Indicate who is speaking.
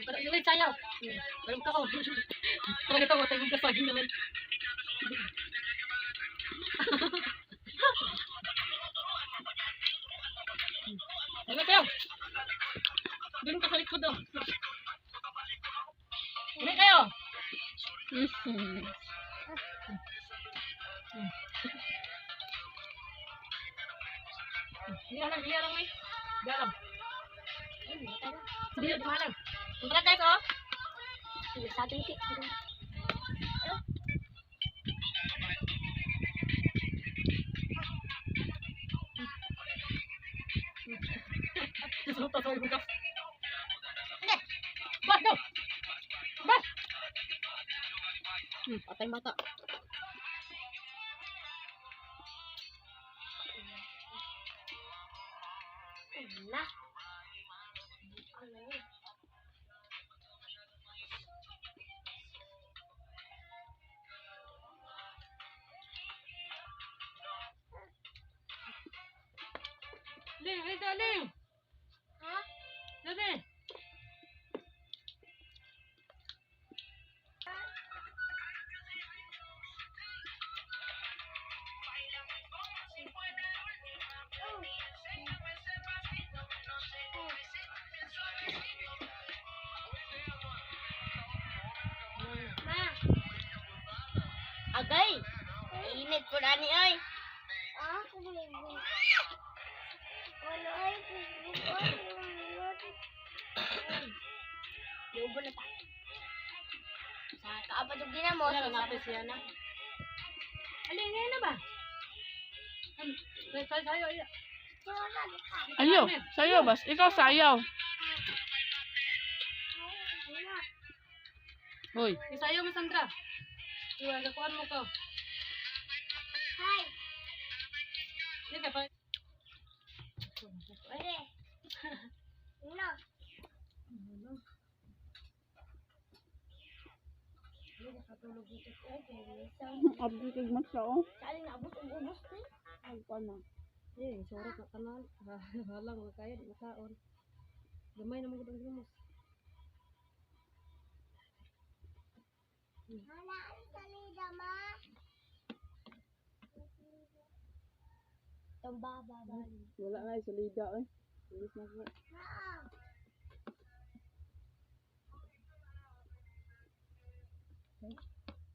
Speaker 1: Pero sayaw. Pero ka ko. Talaga to matay mong kasaging naman. Ano sayaw? Doon ka sa likod oh. Ano kayo? Hindi lang, may. Hindi lang. Hindi lang. Tara guys, oh.
Speaker 2: Sa atin si.
Speaker 1: Susunod sa bukas. Bas, go! Bas!
Speaker 2: Patay bata. Na. Ano yun?
Speaker 1: Ling, halika, Ling!
Speaker 2: Ha?
Speaker 1: Dali!
Speaker 2: Ma. Agay. Init po nani ay. Ah, Wala ay. Lubo na ta. Sa kaapad og ginamo.
Speaker 1: Wala lang natin siya na. Alin, ngayon na ba? Sayo, sayo, sayo.
Speaker 3: Ayo, sayo bas. Ikaw sayaw. Hoy.
Speaker 1: Isayo mo, Sandra. Iwa, gakuan mo ko.
Speaker 2: Hi.
Speaker 1: Hindi ka pa.
Speaker 2: Ore. No.
Speaker 3: Abdi kag matsa oh.
Speaker 2: Sali na abot og ubos ni.
Speaker 3: Ay pa na.
Speaker 1: Eh, surat na tanan. Halang, kaya, di makaon. Gamay na mo gud ang gimos.
Speaker 2: Hala, ang salida ma. Tamba ba ba.
Speaker 3: Wala na salida oy. Bilis na ko.
Speaker 2: Ha.